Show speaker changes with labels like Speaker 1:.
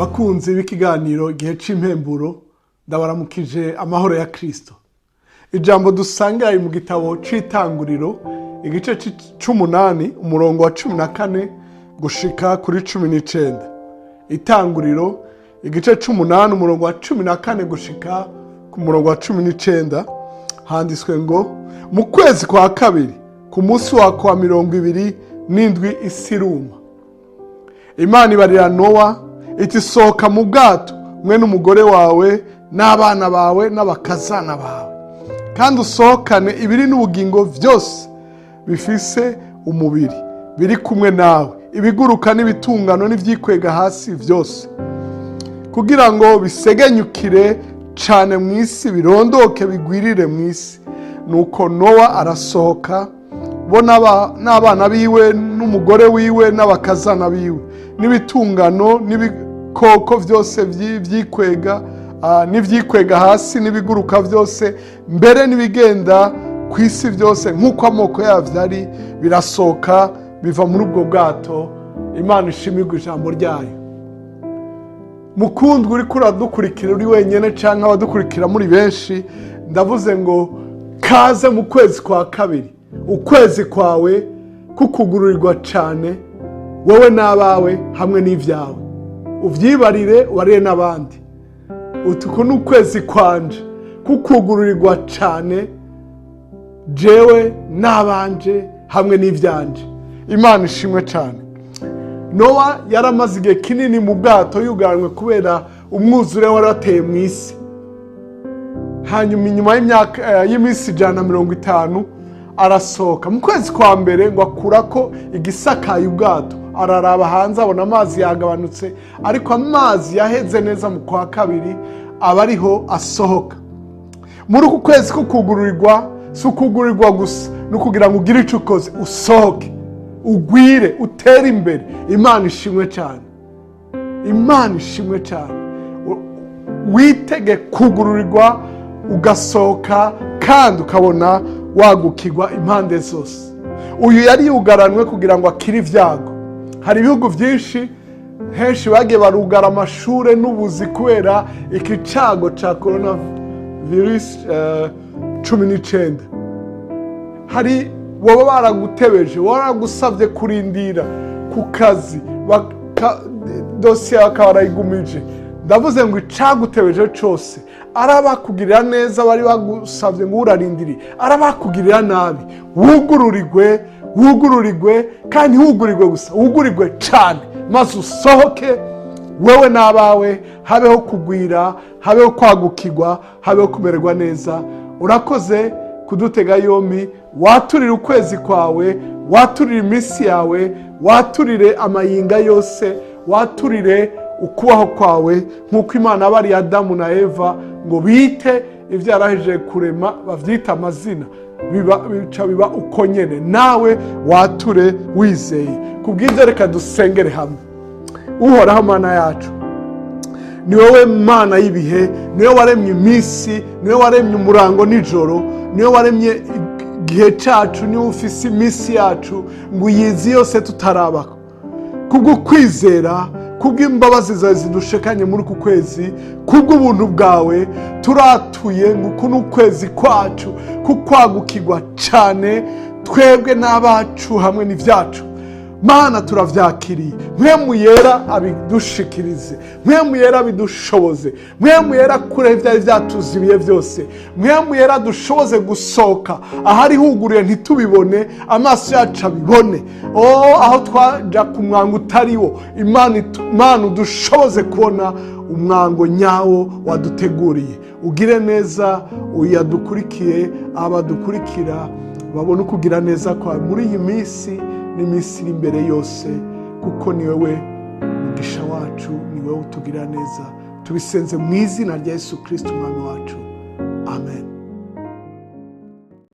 Speaker 1: Bakunzi b'ikiganiro Igihe c'Impemburo, ndabaramukije amahoro ya Kristo. Ijambo dusangira mu gitabo c'Itanguriro, igice c'umunani, umurongo wa 14 gushika kuri 19. Itanguriro, igice c'umunani, umurongo wa 14 gushika ku murongo wa 19, handitswe ngo: "Mu kwezi kwa kabiri, ku munsi wa kwa 27, isi iruma. Imana ibarira Nowa iti: 'Sohoka mu bwato, mwe n'umugore wawe n'abana bawe n'abakazana bawe, kandi usohokane ibiri n'ubugingo byose bifise umubiri biri kumwe nawe, ibiguruka n'ibitungano n'ibyikwega hasi byose, kugira ngo bisegenyukire cyane mu isi, birondoke bigwirire mu isi.' Nuko Nowa arasohoka, bo n'abana biwe n'umugore wiwe n'abakazana biwe, n'ibitungano n'ibikoko byose vyikwega n'ivyikwega hasi n'ibiguruka byose, mbere n'ibigenda ku isi byose nk'uko amoko yabyo ari, birasohoka biva muri ubwo bwato." Imana ishimirwa ijambo ryayo. Mukundwa uriko uradukurikira uri wenyine cyangwa abadukurikira muri benshi, ndavuze ngo kaze mu kwezi kwa kabiri, ukwezi kwawe kukugururirwa cyane, wowe n'abawe hamwe n'ibyawe. Ubyibarire, ubarire n'abandi uti: "Uku ni ukwezi kwanje kukugururirwa cyane, jewe n'abanje hamwe n'ibyanje." Imana ishimwe cyane. Nowa yaramaze igihe kinini mu bwato yugaranywe kubera umwuzure wari wateye mu isi. Hanyuma inyuma y'imyaka y'iminsi 150 arasohoka mu kwezi kwa mbere, ngo akurako igisakaye ubwato, araraba hanze, abona amazi yagabanutse. Ariko amazi yaheze neza mu kwa kabiri, aba ariho asohoka. Muri uku kwezi ko kugururirwa, si ukugururirwa gusa, ni ukugira ngo ugire icyo ukoze, usohoke, ugwire, utere imbere. Imana ishimwe cyane, Imana ishimwe cyane. Witege kugururirwa, ugasohoka kandi ukabona wagukirwa impande zose. Uyu yari yugaranwe kugira ngo akire ibyago. Hari ibihugu byinshi, henshi bagiye barugara amashuri n'ubuzi kubera iki cyago cya korona virusi 19. Hari baba baragutebeje, baragusabye kurindira ku kazi, dosiye bakaba barayigumije. Ndavuze ngo icagutebeje cyose, arabakugirira neza bari bagusabye ngo urarindiriye, arabakugirira nabi, wugururirwe, wugururirwe, kandi ntiwugurirwe gusa, wugurirwe cyane, maze usohoke wowe n'abawe, habeho kugwira, habeho kwagukirwa, habeho kumererwa neza. Urakoze kudutega yombi. Waturire ukwezi kwawe, waturire iminsi yawe, waturire amayinga yose, waturire ukubaho kwawe, nk'uko Imana bari Adamu na Eva ngo bite ibyo yarahejeje kurema, babyite amazina, bica biba uko nyine. Nawe wature wizeye. Ku bw'ibyo, reka dusengere hamwe. Uhoraho Mana yacu, ni wowe Mana y'ibihe, niwe waremye iminsi, niwe waremye umurango nijoro, niwe waremye igihe cyacu, niwe ufise iminsi yacu ngo uyizi yose tutarabaho. Kubwo kwizera, kubw'imbabazi zawe zidushekanye muri uku kwezi, kubw'ubuntu bwawe, turatuye ngo uku ni ukwezi kwacu kukwagukirwa cyane, twebwe n'abacu hamwe n'ibyacu. Mana, turavyakiriye. Mpwemu Yera abidushikirize, Mpwemu Yera abidushoboze, Mpwemu Yera kure ivyari vyatuzibiye byose, Mpwemu Yera dushoboze gusohoka ahari huguruye ntitubibone, amaso yacu abibone. Oh, aho twaja ku mwango utariwo, Imana udushoboze kubona umwango nyawo waduteguriye. Ugire neza uyadukurikiye, abadukurikira babone ukugira neza kwawe muri iyi minsi n'iminsi iri imbere yose, kuko ni wowe mugisha wacu, ni wowe utugirira neza. Tubisenze mu izina rya Yesu Kirisito Umwami wacu, amen.